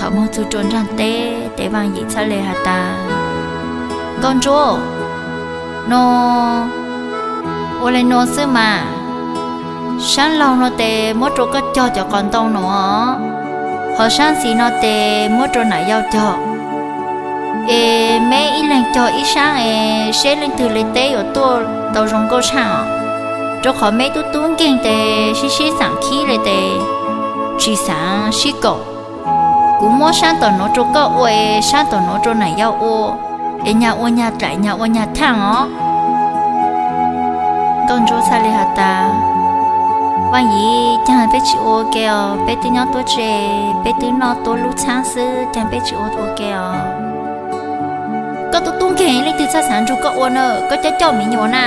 Thaum moog txug rua nraag teb tes Vaaj Yim txhaj le has tas, Nkauj Ntsuab, no ua le nuav xwb mas, saab laug no tes muab rua koj cog cov qos ntoo no, hos saab ntxhis no tes muab rua nam yau cog. Es meb ib leeg cog ib saab es seb leej twg le teb yuav tuaj tau zoo nkauj tshaaj os. Rua qhov meb tub tub nkeeg tes sib sib xaam khib le tes tsi xaav sib kaum. Kuv muab saab tom nuav rua koj ua es saab tom nuav rua nam yau ua, es nyag ua nyag dlaim nyag ua nyag thaaj os. Nkauj Ntsuab txhaj le has tas, Vaaj Yim, caag peb tsi ua ke os, peb twb nyob tuab tse, peb twb noj tuab lub txhaab xwb, caag peb tsi ua ua ke os. Koj tub tub nkeeg leej twg txhaj xaav nrug koj ua na, koj coj coj miv nyuas na.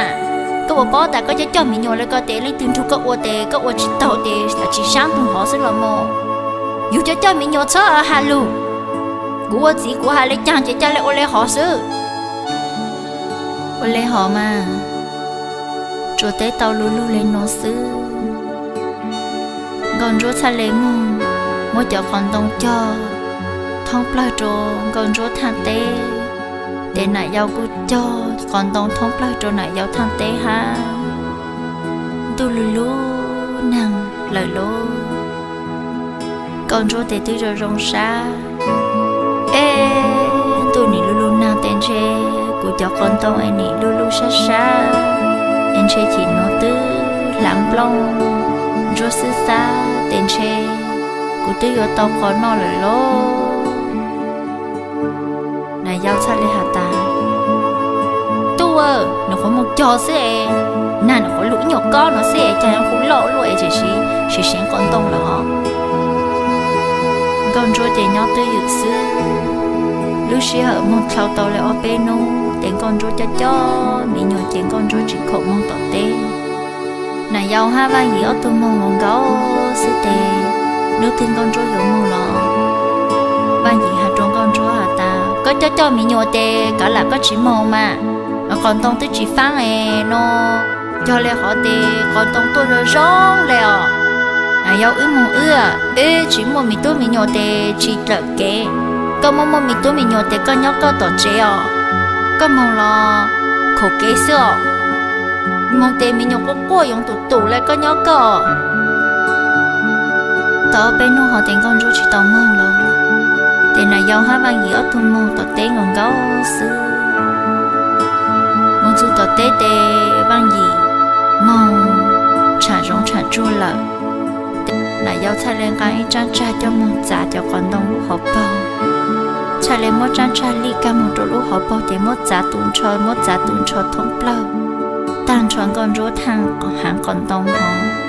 Koj puas paub tas koj coj coj miv nyuas le ko tes leej twg nrug koj ua tes koj ua tsi taug tes tsi saab moog hov xwb los mas. Yug coj coj miv nyuas txhob has lug. Kuv ua txiv kuv has le caag ces ca le ua le hov xwb. Ua le hov mas, tsuas teb tau lu lug le nuav xwb. Nkauj Ntsuab txhaj le moog muab cov qos ntoo cog thoob plawg rua Nkauj Ntsuab thaaj teb, tes nam yau kuj cog qos ntoo thoob plawg rua nam yau thaaj teb hab. Ntuj lu lug naag lawm lauj. Nkauj Ntsuab tes twb zoo zoo sab, Eb, ntuj nim lu lug naag tes ntshe kuv cov qos ntoo es nim lu lug sab sab, es ntshe chim nuav twb hlav nplooj ntsuab xwb xab tes ntshe kuv twb yuav tau qos noj lawm lauj. Nam yau txhaj le has tas, Tub aw, nws qhuav moog cog xwb es, nag nws qhuav lug ib nyuag kob no xwb es caag hu loj luaj es tseem siv seev qos ntoo lawm os. Nkauj Ntsuab ces nyob twj ywm xwb. Lub sij hawm moog dlhau tau le ob peb nub tes Nkauj Ntsuab coj coj miv nyuas ces Nkauj Ntsuab tsi khoom moog tom teb. Nam yau hab Vaaj Yim ob tug moog nkaus xwb tes, nub twg Nkauj Ntsuab yuav moog los, Vaaj Yim has rua Nkauj Ntsuab has tas, Koj coj coj miv nyuas tes kav lam koj tsi moog mas, qos ntoo twb tsi faab es no, cog le hov tes qos ntoo tuaj zoo zoo le os. Nam yau wb moog wb, wb tsi muaj miv tub miv nyuas tes tsi dlawm kev. Koj muaj muaj miv tub miv nyuas tes koj nyob koj tom tsev os. Koj moog los khoom kev xwb os. Moog tes miv nyuas quaj quaj yoov tum tum le koj nyob koj. Tau ob peb nub hov tes Nkauj Ntsuab tsi tau moog lawm, tes Nam Yau hab Vaaj Yim ob tug moog tom teb nkaus nkaus xwb. Moog txug tom teb tes Vaaj Yim moog tsham zoov tsham tsuag lawm. Nam Yau txhaj le nqaa ib tsaab tsag coj moog txav cov qos ntoo lub hauv paug, txhaj le muab tsaab tsag lij kag moog rua lub hauv paug ces muab txav tu nrho, muab txav tu nrho thoob plawg taag nrho Nkauj Ntsuab thaaj haav qos ntoo hov.